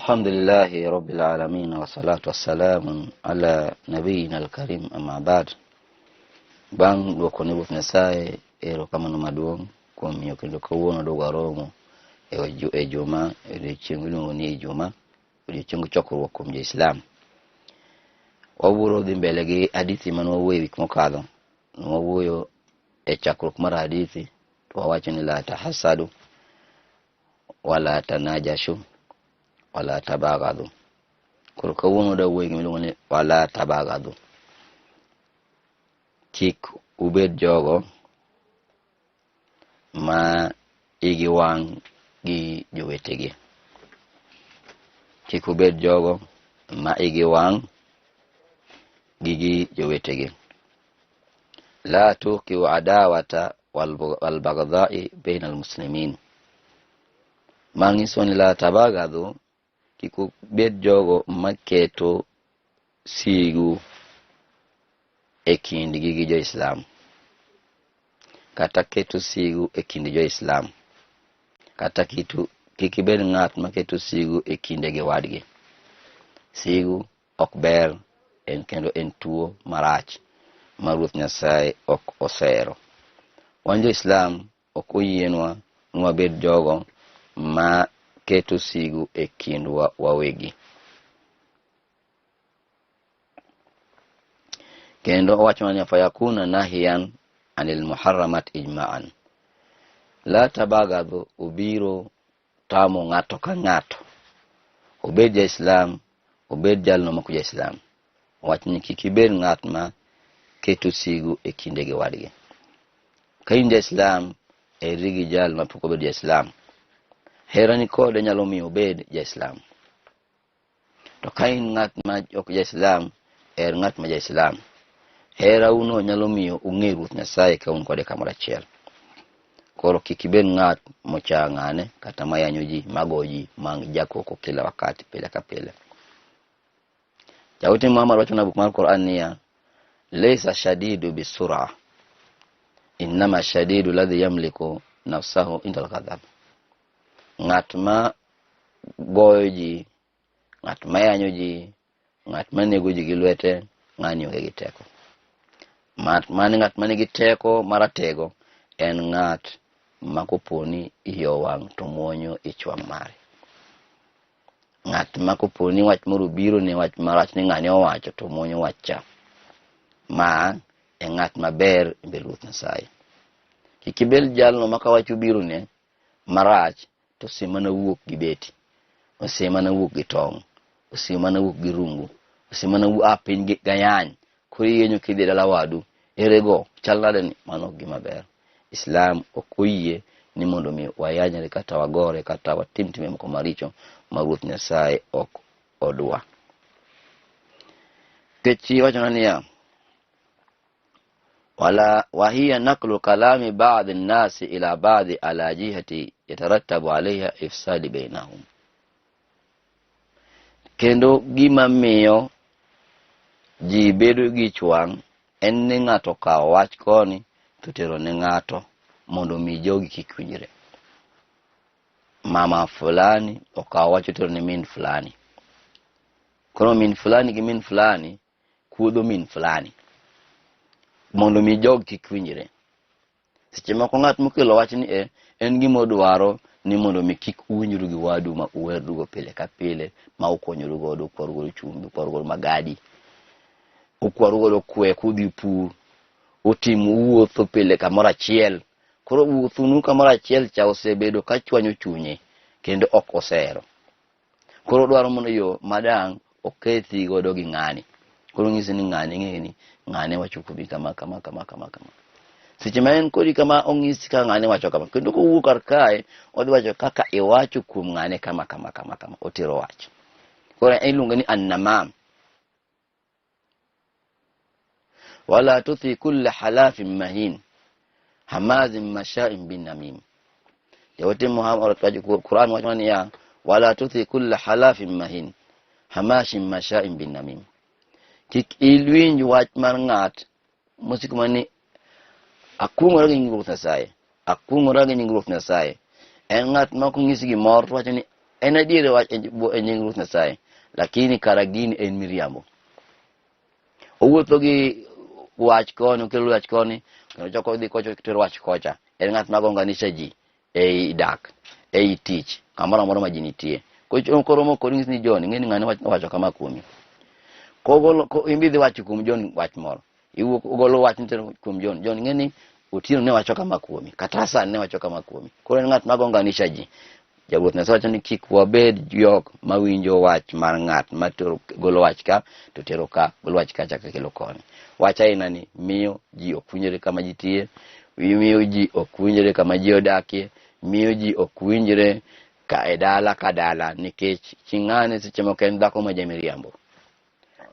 Alhamdulillahi rabbil alamin wassalatu wassalamu ala nabiyina alkarim amma ba'd. Bang' duoko ne Ruoth Nyasaye erokamano maduong' kuom miyo kendo kawuono duogo waromo e juma e odiechieng' miluongo ni Ijuma, odiechieng chokruok kuom jo-Islam. Wawuoro dhi mbele gi hadithi mane wawuoyo e wik mokadho. Ne wawuoyo e chakruok mar hadithi to wawacho ni la tahasadu wala tanajashu wala tabaghadhu. Koro kawuono wadwa wuoyo e gima iluongo ni wala tabaghadhu. Kik ubed jogo ma igi wang' gi jowetegi. Kik ubed jogo ma igi wang' gi jowetegi. La tuqiu adawata wal baghdha'i baina almuslimin. Manyiso ni la tabaghadhu, kik ubed jogo maketo sigu e kindgi gi jo-Islam, kata keto sigu e kind jo-Islam, kata kik ibed ng'at maketo sigu e kinde gi wadgi. Sigu ok ber en kendo en tuo marach ma Ruoth Nyasaye ok osero. Wan jo-Islam ok oyienwa ni wabed jogo ma keto sigu e kindwa wawegi. Kendo owacho ni fayakuna nahiyan anil muharramat ijma'an. La tabagadhu obiro tamo ng'ato ka ng'ato, obed ja-Islam, obed jalno mok ja-Islam. Wach ni kik ibed ng'at ma keto sigu e kinde gi wadgi. Ka in ja-Islam, herri gi jal ma pok obedo ja-Islam. Herani kode nyalo miyo obed ja-Islam. To ka in ng'at ma ok ja-Islam, her ng'at ma ja-Islam. Herauno nyalo miyo ung'e Ruoth Nyasaye ka un kode kamoro achiel. Koro kik ibed ng'at mocha ng'ane kata mayanyo ji, mago ji, ma jakoko kila wakati, pile ka pile. Jaote Muhammad wacho na buk mar Quran niya, laysa shadidu bisura innama shadidu ladhi yamliku nafsahu inda alghadab. Ng'at ma goyo ji, ng'at ma yanyo ji, ng'at ma nego ji gi lwete, ng'ani onge gi teko. Mani ng'at ma nigi teko maratego en ng'at ma koponi iye owang' to muonyo ich wang' mare. Ng'at ma koponi wach moro obiro ne wach marach ni ng'ani owacho to muonyo wach cha. Ma e ng'at maber e mbele Ruoth Nyasaye. Kik ibed jalno ma ka wach obiro ne marach to osemana wuok gi beti, osemana wuok gi tong', osemana wuok gi rungu, osemana a piny gi gayany, koro iyenyo kidhi dala wadu, ere go, chal nade ni, mano ok gima ber. Islam ok oyie ni mondo mi wayanyre kata wagore kata watim timbe moko maricho ma Ruoth Nyasaye ok odwa. Nikech iwachona niya, wala wahiya naklu kalami ba'd an-nas ila ba'd ala jihati yatarattabu alayha ifsadi bainahum. Kendo gima miyo ji bedo gi ich wang' en ni ng'ato okawo wach koni to tero ne ng'ato mondo mi jogi kik winjre. Mama fulani okawo wach otero ne min fulani. Koro min fulani gi min fulani kuodho min fulani mondo mi jog kik winjre. Seche moko ng'at mokelo wach ni e en gima odwaro ni mondo mi kik uwinjru gi wadu ma uwerrugo pile ka pile, ma ukonyoru godo, ukwaru godo chumbi, ukwaru godo magadi, ukwaru godo kwe kudhi pur, utim uwuotho pile kamoro achiel. Koro wuothunu kamoro achiel cha osebedo ka chwanyo chunye kendo ok osehero. Koro odwaro mondo yo madang' okethi godo gi ng'ani. Koro onyisi ni ng'ani ing'eyo ni ng'ane wacho kuomi kama kama kama kama kama. Seche ma en kodi kama onyisi ka ng'ane wacho kama. Kendo kowuok kar kae odhi wacho kaka iwacho kuom ng'ane kama kama kama kama. Otero wach. Koro iluonge ni annamam. Wala tuti kulla halafin mahin hamazin mashain bin namim. Jaote Muhammad Quran wacho niya wala tuti kulla halafin mahin hamashin mashain bin namim. Kik iwinj wach mar ng'at mosiko mana ni akuong'ora gi nying Ruoth Nyasaye, akuong'ora gi nying Ruoth Nyasaye. En ng'at ma kong'isi gimoro to wacho ni En adier e nying Ruoth Nyasaye, lakini kara gini en miriambo. Owuotho gi wach koni, okelo wach koni, kendo choko dhi kocha otero wach kocha. En ng'at ma gonganisha ji ei dak, ei tich, kamoro amora ma ji nitie. Koromo kodi nyisi ni John, ing'e ni ng'ane wacho kama kuomi. Kogolo, in be idhi wacho kuom John wach moro. Iwuok ogolo wach nitero kuom John. John ing'e ni Otieno ne wacho kama kuomi, kata Hassan ne wacho kama kuomi. Koro en ng'at ma gonganisha ji. Jaruoth Nyasaye wacho ni kik wabed jok mawinjo wach mar ng'at ma tero, golo wach ka to tero ka, golo wach ka chaka kelo koni. Wach aina ni miyo ji ok winjre kama ji tiye, miyo ji ok winjre kama ji odakie, miyo ji ok winjre ka e dala ka dala nikech chi ng'ane seche moko en dhako ma jamiriambo.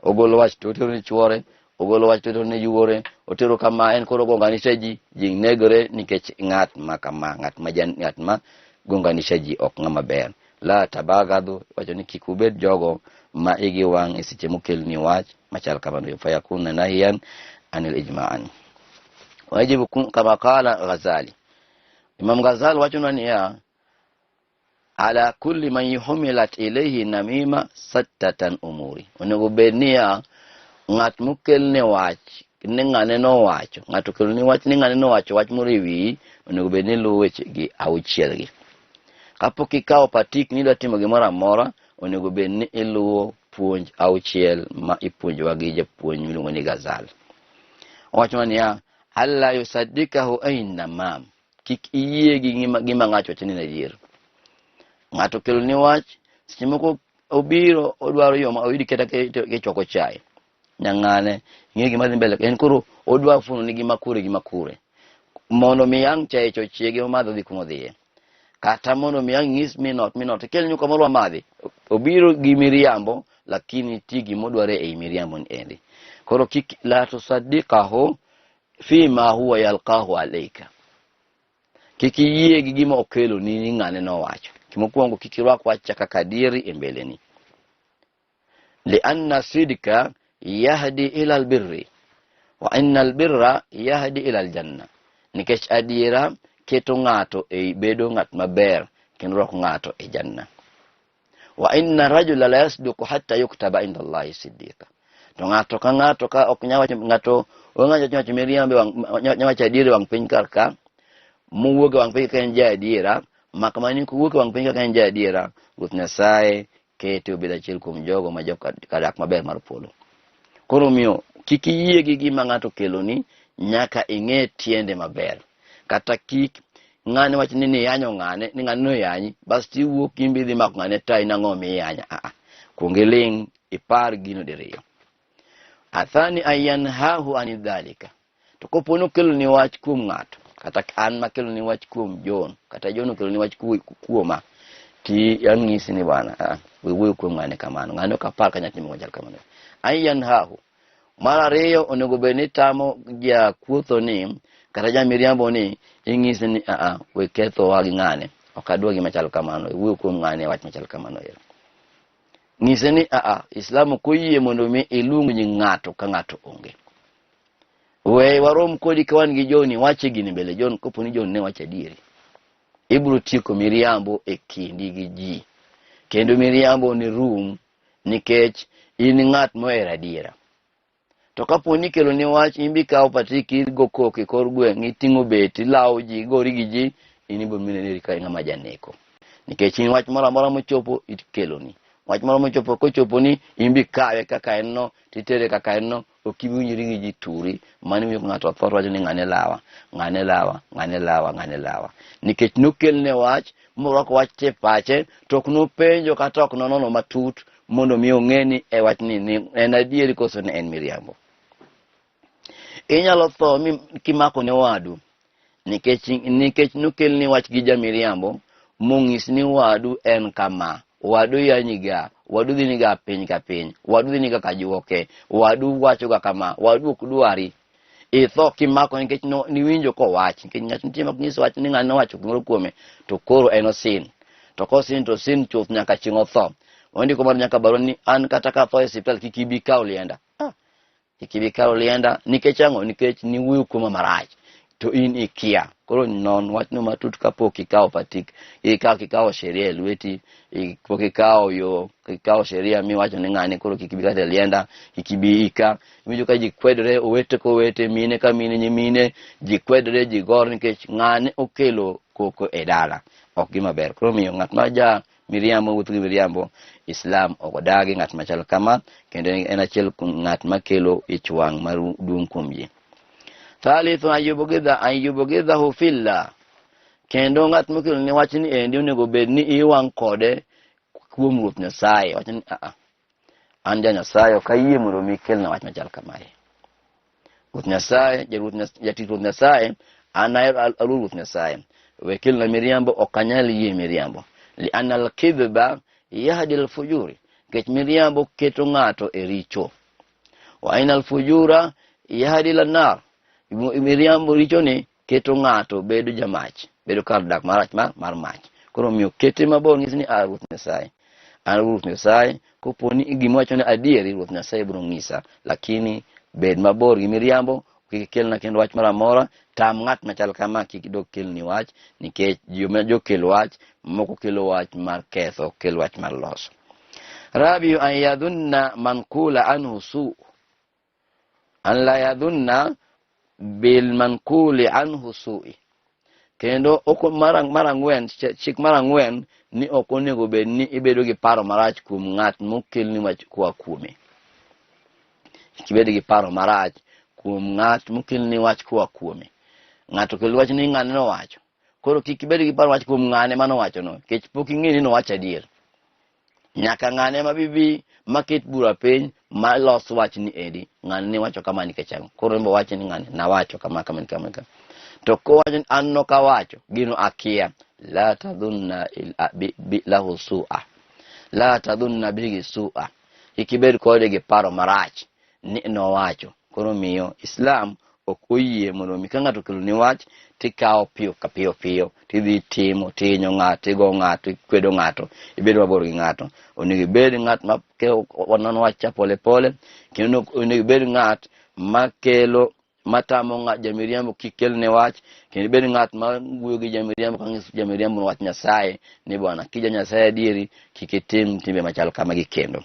Ogolo wach to otero ne chuore, ogolo wach to otero ne yuore, otero kama en koro gonganisha ji, ji negore nikech ng'at ma kama, ng'at ma jan, ng'at ma gonganisha ji ok ng'ama ber. La tabagadhu wacho ni kik ubed jogo ma igi wang' e seche mokelni wach machal kamano, fayakuna nahiyan anil ijma'an. Wajibu kama qala Ghazali. Imam Ghazali wachonwa niya, ala kulli man yuhumilat ilayhi namima sattatan umuri. Onego bed niya, ng'at mokelne wach ni ng'ane nowacho, ng'ato okeloni wach ni ng'ane nowacho wach moro e wiyi, onego bed ni iluwo wechegi auchiel gi. Kapok ikawo patik ni idwa timo gimoro amora, onego bed ni iluwo puonj auchiel ma ipuonjowa gi japuonj miluongo ni Ghazal. Owacho niya, alla yusaddikahu ain namam. Kik iyie gi gima ng'ato wacho ni en adier. Ng'ato okelo ni wach, seche moko obiro odwaro yo ma oyudi kata kichwako chae. Nyang'ane, ing'e gima dhi mbele, en koro odwa funo ni gima kure gima kure. Mondo mi ang' chae cha ochiegi omadh odhi kuma odhiye. Kata mondo mi ang' nyis minot minot, ikel nyuka moro wamadhi. Obiro gi miriambo, lakini nitie gima odwaro ei miriambo ni endi. Koro kik la tusaddiqahu fima huwa yalqahu alayka. Kik iyie gi gima okeloni ni ng'ane nowacho. Gimokwongo kik irwak wach cha kaka adieri e mbeleni. Lianna sidka yahdi ila albirri wa inna albirra yahdi ila aljanna. Nikech adiera keto ng'ato e bedo ng'at maber kendo rwako ng'ato e janna. Wa inna rajula la yasduku hatta yuktaba inda Allahi siddiqa. To ng'ato ka ng'ato ka ok nyal wacho ng'ato onge ng'ato wacho miriambo e wang' nyal wacho adiera e wang' piny kar ka mowuok e wang' piny ka en ja adiera mak mana ni kowuok e wang' piny kaka en ja adiera Ruoth Nyasaye kete obed achiel kuom jogo ma jokadak maber mar polo. Koro omiyo kik iyie gi gima ng'ato okeloni nyaka ing'e tiende maber. Kata kik ng'ane wach ni niyanyo ng'ane ni ng'ane noyanyi bas tiwuok in be idhi mako ng'ane tai nang'o miyanya. Aa, kuong iling' ipar gino diriyo. Athani an yanhahu an dhalika. To kopo ni okeloni wach kuom ng'ato, kata an makeloni wach kuom John, kata John okeloni wach kuoma, ti ang'isi ni bwana, we wuoyo kuom ng'ane kamano, ng'ane ok apar ka nyatimo machal kamano. An yanhahu. Mar ariyo, onego bed ni tamo jakuotho ni, kata jamiriambo ni, ing'ise ni aa, we kethowa gi ng'ane, ok adwa gima chal kamano, iwuoyo kuom ng'ane wach machal kamano ero. Ng'ise ni aa, Islam ok oyie mondo mi iluong nying ng'ato ka ng'ato onge. We warom kodi ka wan gi John, iwache gini mbele John, kopo ni John ne wacho adieri. Ibiro tieko miriambo e kindi gi ji. Kendo miriambo ni rum nikech in ng'at mohero adiera. To kapo ni ikelo ni wach, in be ikawo patik igo koko e kor gweng', iting'o beti, ilawo ji, igori gi ji, in ibiro mineneri ka ng'ama janeko. Nikech in wach moro amora mochopo ikeloni. Wach moro mochopo kochoponi, in be ikawe kaka en no, titere kaka en no, ok ibi winjori gi ji turi. Mano imiyo ng'ato otho to wacho ni ng'ane lawa, ng'ane lawa, ng'ane lawa, ng'ane lawa. Nikech nokelne wach, morwako wach e pache, to ok nopenjo kata ok nonono matut mondo mi ong'e ni e wachni ni en adieri koso ne en miriambo. Inyalo tho mi kimako ne wadu nikech nokelni wach gi jamiriambo mong'is ni wadu en kama, wadu yanyiga, wadu dhiniga piny ka piny, wadu dhiniga ka juoke, wadu wachoga kama, wadu ok dwari. Itho kimako nikech niwinjo kowach, nikech ng'at nitie mak nyis wach ni ng'ano nowacho gimoro kuome, to koro en osin. To kosin to osin chuth nyaka chieng' otho. Ondiko mar nyaka barua ni an kata ka atho e osiptal kik ibi kaw lienda. Kik ibi kaw lienda nikech ang'o? Nikech niwuoyo kuoma marach. to in ikia. Koro non wachno matut kapok ikawo patik, ikawo kikawo sheria e lweti, pok ikawo yo, ikawo sheria miwacho ni ng'ani koro kik bi kata e lienda, kik ibi ika. Iwinjo ka ji kwedore owete kowete, mine ka mine, nyimine, ji kwedore, ji gore nikech ng'ane okelo koko e dala. Ok gima ber. Koro omiyo ng'at ma ja miriambo wuotho gi miriambo, Islam ok odagi ng'at machal kama, kendo en achiel kuom ng'at makelo ich wang' maduong' kuom ji. Thalithu an yubghidha an yubghidhahu fillah. Kendo ng'at mokelo ni wach ni endi onego bed ni iwang' kode kuom Ruoth Nyasaye. Wach ni a an ja Nyasaye ok ayie mondo mi kelna wach machal kamae. Ruoth Nyasaye, jatich Ruoth Nyasaye, an ahero aluoro Ruoth Nyasaye. We kelna miriambo, ok anyal yie miriambo. Lianna alkidhba yahdi alfujuri, nikech miriambo keto ng'ato e richo. Wa ina alfujura yahdi ila nar, miriambo richoni keto ng'ato bedo jamach, bedo kar dak marach mar mach. Koro omiyo kete mabor nyisi ni a Ruoth Nyasaye, an Ruoth Nyasaye, kopo ni gima wacho ni adieri, Ruoth Nyasaye biro ng'isa, lakini bed mabor gi miriambo, kik ikelna kendo wach moro amora, tam ng'at machal kama kik dog kelni wach, nikech joma jokel wach, moko kelo wach mar ketho, kel wach mar loso. Rabiu an yadhunna man qula anhu su, an la yadhunna bil manquli anhu su'i. Kendo oko mar ang'wen, chik mar ang'wen ni ok onego bed ni ibedo gi paro marach kuom ng'at mokelni wach koa kuome. Kik ibed gi paro marach kuom ng'at mokelni wach koa kuome. Ng'ato okel wach ni ng'ane nowacho. Koro kik ibed gi paro marach kuom ng'ane manowachono, nikech pok ing'e ni nowacho adier. Nyaka ng'ane ma bibi maket bura piny ma los wach ni endi ng'ane ne wacho kama nikech ang'o. Koro en be owacho ni ng'ane nawacho kama kama kama kama. To kowacho ni an nok awacho, gino akia. La tadhunna lahu su'a. La tadhunna bihi su'a. Kik ibed kode gi paro marach ni nowacho. Koro miyo Islam ok oyie mondo mi ka ng'ato okeloni wach tikawo piyo ka piyo piyo tidhi timo, tihinyo ng'ato, igo ng'ato, ikwedo ng'ato, ibedo mabor gi ng'ato. Onego ibed ng'at ma nono wach cha pole pole, kendo onego ibed ng'at makelo matamo ng'at jamiriambo kik kelne wach, kendo ibed ng'at ma wuoyo gi jamiriambo ka nyiso jamiriambo wach Nyasaye ni bwana kija Nyasaye adieri kik itim timbe machal kamagi kendo.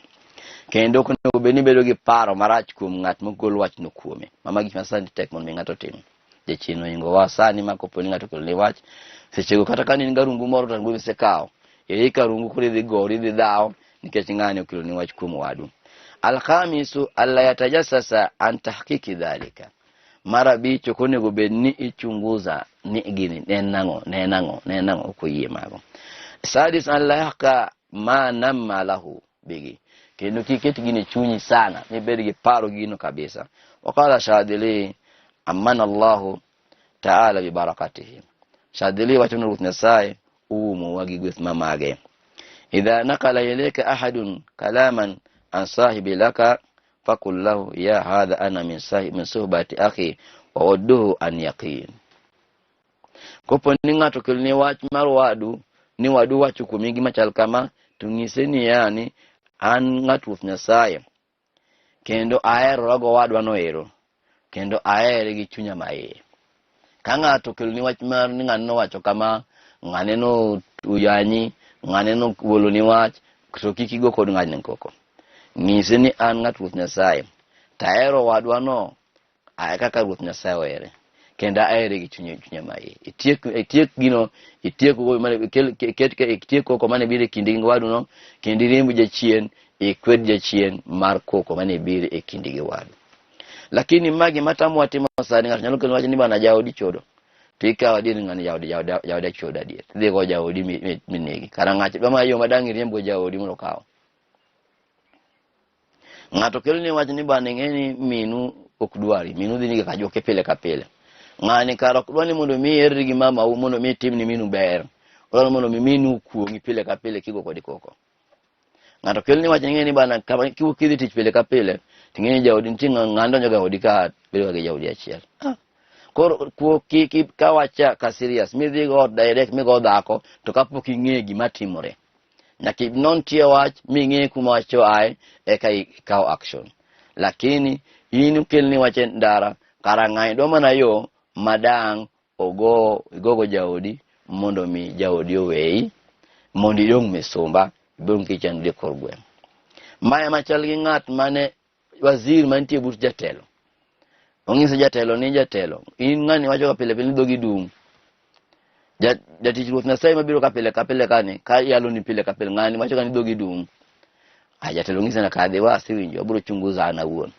Kendo ok onego bed ni ibedo gi paro marach kuom ng'at mogol wachno kuome. Ma gik ma sani tek mondo mi ng'ato otim. Jachien ohingowa sani ma kopo ni ng'ato okeloni wach, sechego kata ka in garungu moro to rungu isekawo, iiko arungu koro idhi gori, idhi dhawo nikech ng'ani okeloni wach kuom wadu. Alkhamisu alla yatajassasa an tahqiqi dhalika. Mar abich ok onego bed ni ichunguza ni gini ne en nang'o, ne en ang'o, ne en ang'o, ok oyie mago. Sadis an la yahka ma namma lahu bigi. Kendo kik iket gini e chunyi sana, mibed gi paro gino kabisa. Waqala Shadili amana Allahu ta'ala bi barakatihi. Shadili wacho ni Ruoth Nyasaye oumowa gi gweth ma mage. Idha nakala ilayka ahadun kalaman an sahibi laka fakul lahu ya hadha ana min sahibi min suhbati akhi wa wadduhu an yaqin. Kopo ni ng'ato okeloni wach mar wadu ni wadu wacho kuomi gima chal kama, to nyise ni yani an ng'at Ruoth Nyasaye kendo aherora go wadwa no ero kendo ahere gi chunya maiye. Ka ng'ato okeloni wach mar ni ng'ane nowacho kama, ng'ane no oyanyi, ng'ane no goloni wach, to kik igo kod ng'ani koko. Nyise ni an ng'at Ruoth Nyasaye to ahero wadwa no ae kaka Ruoth Nyasaye ohere kendo ahere gi chunya chunya maiye. Itiek itiek gino, itiek go mane kel ket itiek koko mane biro e kindi gi wadu no, kendo iriemb jachien, ikwed jachien mar koko mane biro e kindi gi wadu. Lakini magi matamowa timo sani, ng'ato nyalo kelo wach ni bana jaodi chodo, to ikawo adier ni ng'ani jaodi jaodi jaodi chodo adier, tidhi go jaodi minegi. Kara ng'acho dwa mana yo madang' iriemb go jaodi mondo okaw. Ng'ato kelo ni wach ni bana ing'e ni minu ok dwari, minu dhi nigi kajuoke pile ka pile. Ng'ani kara ok dwa ni mondo mi iherri gi mamau mondo mi itim ni minu ber. Odwaro mondo mi minu kuong'i pile ka pile kigo kode koko. Ng'ato kelo ni wach ni ing'e ni bana kama kiwuok kidhi tich pile ka pile, to ing'e ni jaodi nitie ng'ama donjo ga odi ka bedo ga gi jaodi achiel. Koro kuo kik ka wacha ka serious midhi go direct migo dhako to kapok ing'e gima timore. Nyaka inon tie wach ming'e kuma wach oaye eka ikaw action. Lakini in okelni wach e ndara kara ng'ani dwa mana yo madang' ogo igogo jaodi mondo mi jaodi oweyi mondo idong' misumba ibed kichandri e kor gweng'. Mae machal gi ng'at mane waziri mantie but jatelo. Onyiso jatelo ni jatelo, in ng'ani wacho ka pile pile ni dhogi dum. Jatich Ruoth Nyasaye mabiro ka pile ka pile kani, ka yalo ni pile ka pile ng'ani wacho ka ni dhogi dum. Ah, jatelo ng'ise na kadhi wa asewinjo, abiro chunguza an awuon.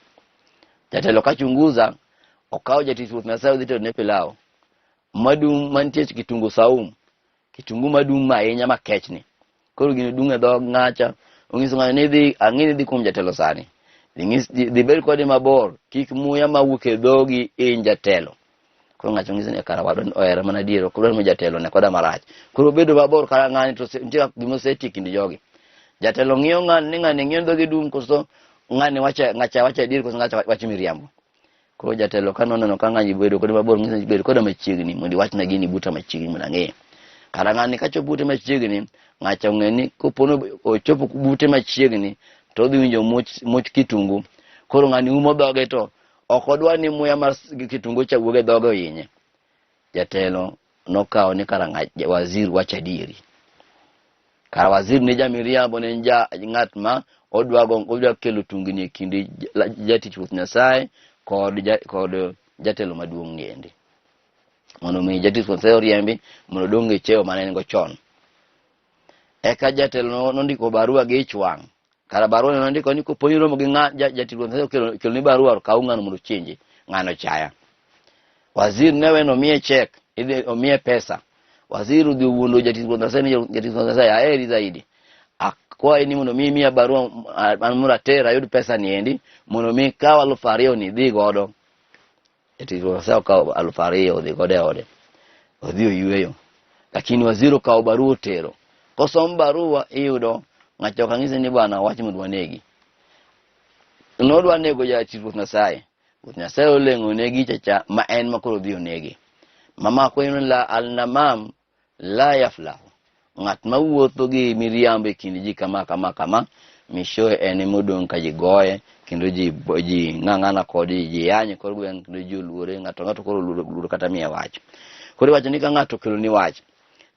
Jatelo ka chunguza, okawo jatich Ruoth Nyasaye odhi tedone pilau madum mantie kitungu saum kitungu madum ahinya makechni. Koro gino dung' e dhog ng'acha, onyiso ng'ani ni dhi ang'e ni dhi kuom jatelo sani. Dhi ng'is dhi bed kode mabor, kik muya mawuok e dhogi hiny jatelo. Koro ng'acha ong'ise ni kara wadwa ni ohera mana adier, ok odwar ni jatelo ne koda marach. Koro obedo mabor kara ng'ani to nitie gima osetie e kind jogi. Jatelo ng'iyo ng'ani ni ng'ani ng'iyo ni dhoge dum koso ng'ani wacho ng'acha wacho adier koso ng'acha wacho miriambo. Koro jatelo ka noneno ka ng'ani bedo kode mabor, ng'ise ni bed koda machiegni mondo iwachna gini buta machiegni mondo ang'e. Kara ng'ani kachopo bute machiegni, ng'acha ong'e ni kopo ni ochopo bute machiegni to odhi winjo much, much kitungu. Koro ng'ani umo dhoge to ok odwa ni muya mar kitungu cha wuog e dhoge ohinye. Jatelo nokawo ni kara waziri wacho adieri. Kara waziri ne jamiriambo, ne en ja ng'at ma odwa go odwa kelo tungni e kind jatich Ruoth Nyasaye kod ja, kod jatelo maduong' ni endi. Mondo mi jatich Ruoth Nyasaye oriembi mondo odong' e cheo mane en go chon. Eka jatelo nondiko barua gi ich wang'. Kara barua ne nondiko ni kopo ni romo gi ng'a jatich Ruoth Nyasaye okelo okelo ni barua kaw ng'ano mondo ochenji. Ng'ano chaya. Waziri ne weno omiye chek, idhi omiye pesa. Waziri odhi owuondo jatich Ruoth Nyasaye ni jatich Ruoth Nyasaye aheri zaidi. Akwayi ni mondo mi imiya barua an mondo ater ayud pesa ni endi mondo mi kaw 2000 ni idhi godo. Jatich Ruoth Nyasaye okawo 2000 odhi godo e ode. Odhi oyweyo. Lakini waziri okawo barua otero. Kosom barua iyudo ng'ato ok ang'ise ni bwana wach mondo wanegi. Nodwa nego jatich Ruoth Nyasaye. Ruoth Nyasaye oleng'o ne gicha cha ma en ma koro odhi onege. Mama kwenyo la al-namam la yaflahu. Ng'at ma wuotho gi miriambo e kind ji kama kama kama, mishoe en ema odong' ka ji goye kendo ji ji ng'ang'ana kode ji yanye kor gweng' kendo ji oluore ng'ato ng'ato koro oluoro oluoro kata miye wach. Koro iwacho ni ka ng'ato okelo ni wach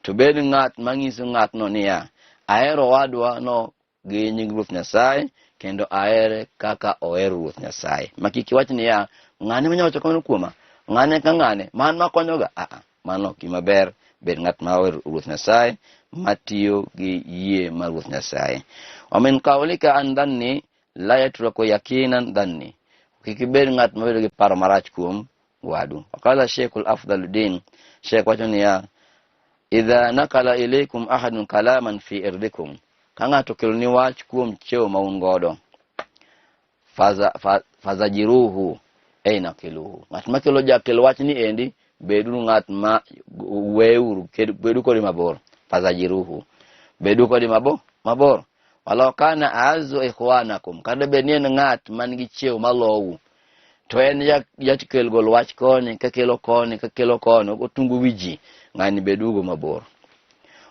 to bed ng'at manyiso ng'atno niya ahero owadwa no gi nying Ruoth Nyasaye kendo ahere kaka ohero Ruoth Nyasaye. Ma kik iwach niya, ng'ane manya wacho kamano kuoma, ng'ane ka ng'ane, man makonyoga. Aa, mano ok gima ber. Bed ng'at ma ohero Ruoth Nyasaye, matiyo gi yie mar Ruoth Nyasaye. Wa min qawlika an dhanni la yatraku yakinan dhanni. Kik ibed ng'at mabedo gi paro marach kuom wadu. Waqala Sheikhul Afdaluddin, Sheikh wacho niya, idha nakala ilaykum ahadun kalaman fi irdikum, ka ng'ato okeloni wach kuom cheo ma un godo, fazajiruhu ei nakiluhu. Ng'at makelo jakel wach ni endi, beduru ng'at ma weuru, bedu kode mabor. Fazajiruhu, bedu kode mabor. Walau kana a'azzu ikhwanakum, kata bed ni en ng'at man gi cheo malowu, to en jakel gol wach koni kakelo koni kakelo koni otungo wi ji, ng'ani bedugo mabor.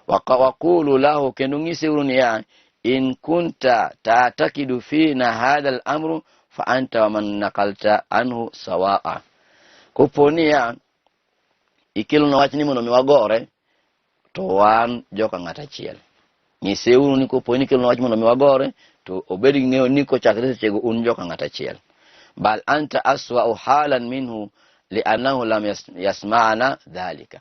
Waqulu lahu, kendo ng'iseuru niya, in kunta ta'takidu fina hadha al-amru fa anta wa man naqalta anhu sawa'a. Kopo niya ikelonwa wach ni mondo mi wagore, to wan joka ng'at achiel. Nyiseuru ni kopo ni ikelonwa wach mondo mi wagore, to obed gi ng'eyo ni kochakre sechego un joka ng'at achiel. Bal anta aswa'u halan minhu li'annahu lam yasma'ana dhalika.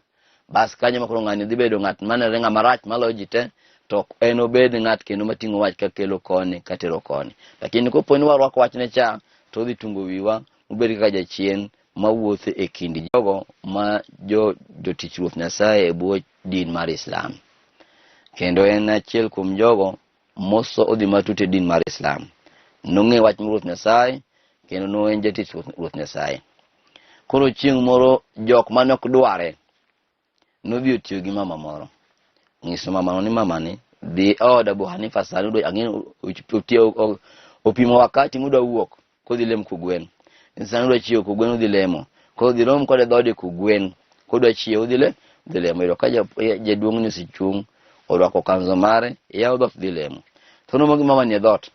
Bas kanyo ma koro ng'ani dhi bedo ng'at manenore ng'ama rach maloyo ji te, to ok en obed ng'at kendo mating'o wach kakelo koni katero koni. Lakini kopo ni warwako wachne cha, to odhi tungo wiwa mobed kaka jachien mawuotho e kind jogo ma jotich Ruoth Nyasaye e bwo din mar Islam. Kendo en achiel kuom jogo moso odhi matut e din mar Islam. Nong'e wach Ruoth Nyasaye kendo ne en jatich Ruoth Nyasaye. Koro chieng' moro jok mane ok dware nodhi otiyo gi mama moro. Nyiso mamano ni mamani dhi e od Abu Hanifa sani udwa ang'e opimo wakati mudwa wuok kodhi lemo kogwen. Sani udwa chiewo kogwen udhi lemo. Koro dhi rom kode dhode kogwen kodwa chiewo udhi le udhi lemo. Yudo ka jaduong' ni osechung' orwako kanzo mare yawo dhoot dhi lemo. To noromo gi mama ni e dhoot.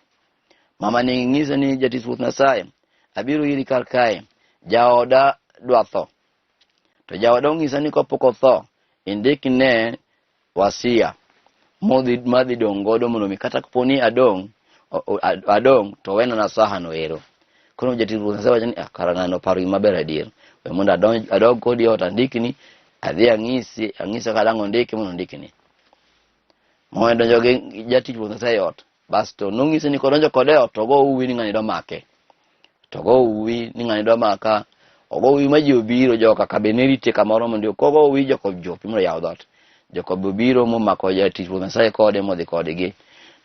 Mama ni ng'ise ni jatich Ruoth Nyasaye abiro iri kar kae jaoda dwa tho. To jaoda onyisa ni kapok otho, indikne wasia modhi madhi dong' godo mondo mi kata kapo ni adong' adong' to wena nasaha no ero. Koro jatich Ruoth Nyasaye wacho ni ah, kara ng'ano oparo gima ber adier. We mondo adonj adog kodi e ot andikni, adhi ang'isi ang'ise kaka dang' ondiki mondo ondikni. Mondo donjo gi jatich Ruoth Nyasaye e ot. Basto nong'ise ni kodonjo kode e ot to ogo uwi ni ng'ani dwa make. To ogo uwi ni ng'ani dwa maka. Ogo uwi ma ji obiro joka ka be ne rite kamoro mondo kogo uwi joka ojopi mondo oyaw dhoot. Joka be obiro momako jatich Ruoth Nyasaye kode modhi kodgi.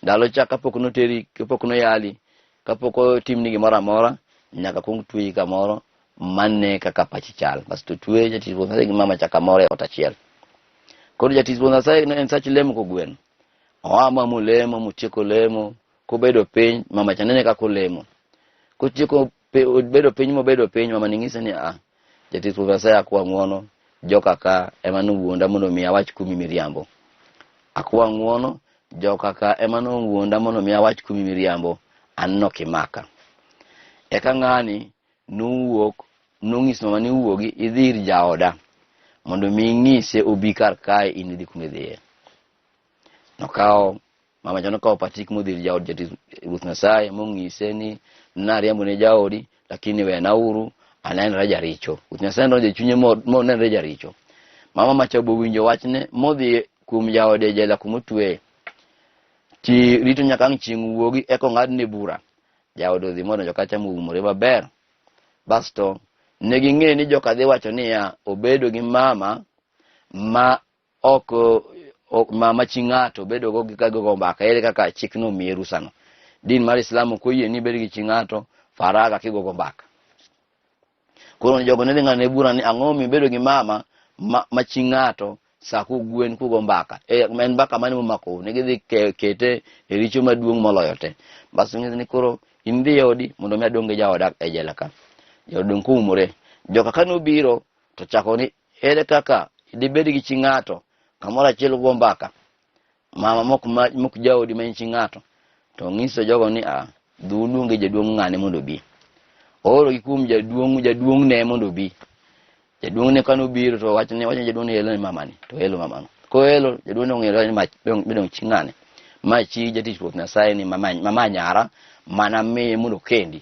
Ndalo cha kapok noteri kapok noyali kapok otimni gimoro amora nyaka kuong tweyi kamoro mane kaka pachi chal. Basto twe jatich Ruoth Nyasaye gi mama cha kamoro e ot achiel. Koro jatich Ruoth Nyasaye ne en sach lemo kogwen. Oa ma molemo motieko lemo kobedo piny mama cha nene kaka olemo. Kotieko bedo piny mobedo piny mama ni ng'ise ni a jatich Ruoth Nyasaye akwa ng'uono joka ka ema nowuonda mondo mi awach kuomi miriambo. Akwa ng'uono joka ka ema nowuonda mondo mi awach kuomi miriambo an nokimaka. Eka ng'ani nowuok nong'iso mama ni wuogi idhi ir jaoda mondo mi ing'ise obi kar kae in idhi kuma idhiye. Nokawo mama cha nokawo patik modhi ir jaod jatich Ruoth Nyasaye mong'ise ni nariembo ne jaodi lakini wena uru anenra jaricho. Ruoth Nyasaye nodonjo e chunye monenre jaricho. Mama macha bowinjo wachne modhi kuom jaode e jela kuma otweye. Ti rito nyaka ang' chieng' wuogi eka ong'adne bura. Jaode odhi modonjo kacha moumore maber. Basto ne ging'e ni joka dhi wacho niya obedo gi mama ma ok mama chi ng'ato bedo go gi ka gigo mbaka ere kaka chik nomiye rusano. Din mar Islam ok oyie ni ibed gi chi ng'ato faraga kigogo mbaka. Koro jogo ne dhi ng'adone bura ni ang'o momiyo ibedo gi mama ma, ma chi ng'ato sa kugwen kugo mbaka. E, en mbaka mane momakou? Ne gidhi kete e richo maduong' moloyo te. Bas ng'isi ni koro in dhi e odi mondo mi adong' gi jaoda e jela ka. Jaod dong' koumore. Joka ka nobiro to chako ni ere kaka dibed gi chi ng'ato kamoro achiel ugo mbaka mama mok mok jaodi ma en chi ng'ato to ng'iso jogo ni a dhi uluonge jaduong' ng'ane mondo obi. Oorogi kuom jaduong' jaduong'ne mondo obi. Jaduong'ne kane obiro to wachne wachne jaduong' ni elo ni mamani to elo mamano. Koelo jaduong' ong'eyo ni ma dong chi ng'ane. Ma chi jatich Ruoth Nyasaye ni mama mama nyara mana miye mondo okendi.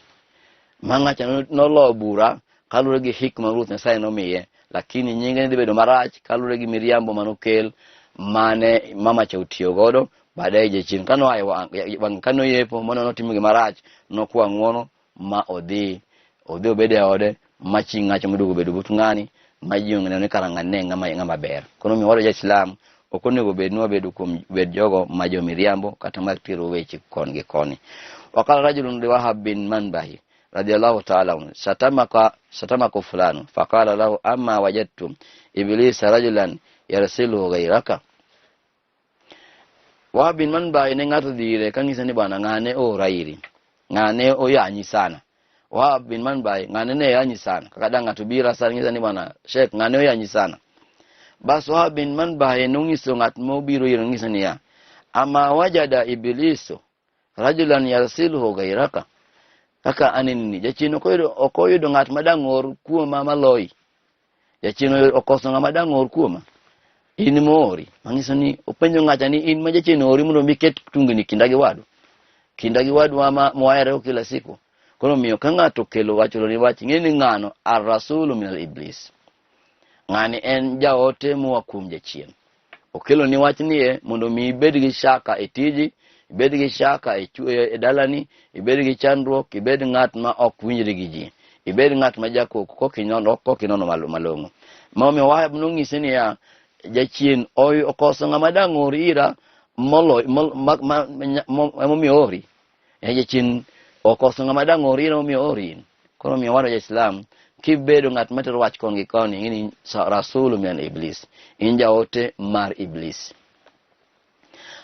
Ma ng'acha nolo bura kaluwore gi hikma Ruoth Nyasaye nomiye, lakini nyinge ne dhi bedo marach kaluwore gi miriambo manokel mane mama cha otiyo godo. Baadaye jachien kano aye wang' kano yepo mano notimo gima rach, nokwa ng'uono ma odhi odhi obedo e ode ma chi ng'acha moduogo obedo but ng'ani ma ji ong'eyo ni kara ng'ani ne ng'ama ng'ama ber. Koro omiyo waro ja-Islam ok onego bed ni wabedo kuom bed jogo ma jo miriambo kata ma tero weche kon gi koni. Wakala rajulun li Wahab bin Manbahi radiyallahu ta'ala anhu shatamaka shatamaka fulanu faqala lahu amma wajadtum iblisa rajulan yarsiluhu ghayraka. Wahab bin Manbahi ne ng'ato dhi ire kang'ise ni bwana ng'ane oora iri. Ng'ane oyanyi sana. Wahab bin Manbahi ng'ane ne yanyi sana. Kaka dang' ng'ato bira sana ng'isa ni bwana Sheikh ng'ane oyanyi sana. Bas Wahab bin Manbahi nong'iso ng'at mobiro ire nong'ise niya, ama wajada iblisu rajulan yarsiluhu ghayraka. Kaka anenini jachien ok oyudo ng'at ma dang' or kuoma maloyi. Jachien okoso ng'ama dang' or kuoma. In moori. Manyiso ni openjo ng'acha ni in ma jachien oori mondo mi ket tungni kinda gi wadu. Kinda gi wadu ma mwahere kila siku. Koro omiyo ka ng'ato okelo wach ni wach ng'e ni ng'ano ar-rasulu min al-iblis. Ng'ani en jaote moa kuom jachien. Okelo ni wach nie mondo mi ibed gi shaka e tiji, ibed gi shaka e, e dalani, ibed gi chandruok, ibed ng'at ma ok winjri gi ji, ibed ng'at ma jakoko kokinono kokinono malong'o. Ma omiyo Wahab nong'ise niya, jachien okoso ng'ama dang' or ira molo emomiyo ori. E jachien okoso ng'ama dang' or ira emomiyo ori in. Koro omiyo wadwa ja-Islam kibedo ng'at matero wach kon gi koni ing'e ni rasulu min iblis, in jaote mar iblis.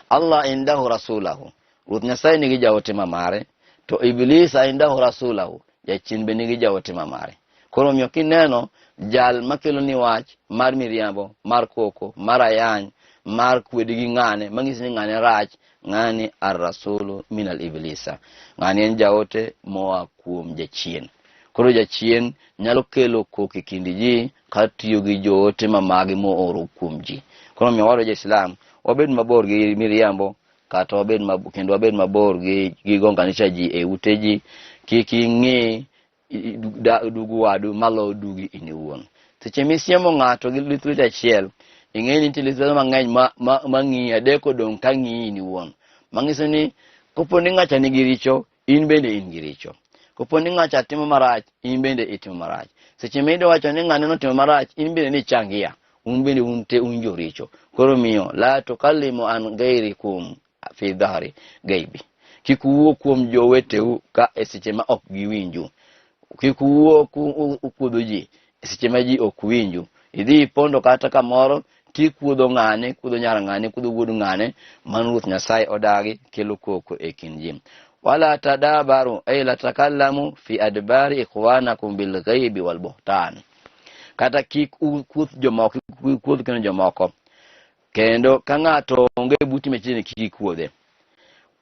Allah indahu rasulahu, Ruoth Nyasaye nigi jaote ma mare, to iblis indahu rasulahu, jachien be nigi jaote ma mare. Koro omiyo kineno jal makelo ni wach mar miriambo, mar koko, mar ayany, mar kwedi gi ng'ane, mang'isi ni ng'ane rach, ng'ani ar-rasulu min al-iblisa, ng'ani en jaote moa kuom jachien. Koro jachien nyalo kelo koko e kind ji ka tiyo gi joote ma mage mooro kuom ji. Koro omiyo wadwa jo-Islam wabed mabor gi miriambo kata wabed mabor, kendo wabed mabor gi, gi gonganisha ji e ute ji. Kik ing'i dugu wadu malo dugi in iwuon. Seche misiemo ng'ato gi lith lweti achiel, ing'e ni nitie lith lwedo mang'eny ma, ma, ma ng'iyi, adek odong' ka ng'iyi in iwuon. Manyiso ni kopo ni ng'acha nigi richo, in bende in gi richo. Kopo ni ng'acha timo marach, in bende itimo marach. Seche ma idwa wacho ni ng'ane notimo marach, in bende ni changia. Un bende un te un joricho. Koro miyo, la tukallimu an ghairikum fi dhahri gaibi. Kik uwuo kuom joweteu ka e seche ma ok giwinju. Kik uwuo kukuodho ji e seche ma ji ok winju. Idhi ipondo kata kamoro tikuodho ng'ane, kuodho nyar ng'ane, kuodho wuod ng'ane, mano Ruoth Nyasaye odagi kelo koko e kind ji. Wala tadabaru ay la takallamu fi adbari ikhwanakum bil ghaibi wal buhtan. Kata kik ukuoth jomoko, kik ukuodh kendo jomoko. Kendo ka ng'ato onge buti machiegni kik ikuodhe.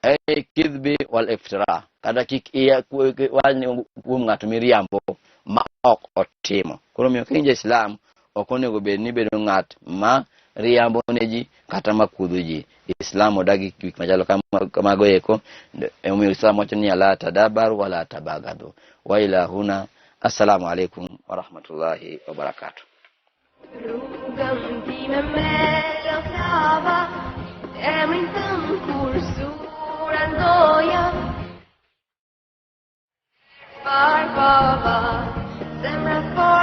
Ay kidhbi wal iftira. Kata kik iya wach kuom ng'ato miriambo ma ok otimo. Koro omiyo ka in ja-Islam ok onego bed ni bedo ng'at ma riambo ne ji kata ma kuodho ji. Islam odagi gik machalo kamago eko. Emomiyo Islam wacho ni la tadabaru wala tabagadhu. Wa ila huna. Assalamu alaikum wa rahmatullahi wa barakatuh. Rrugën time me loklava, emrin tëm kur s'u randoja. Far baba, zemra fort.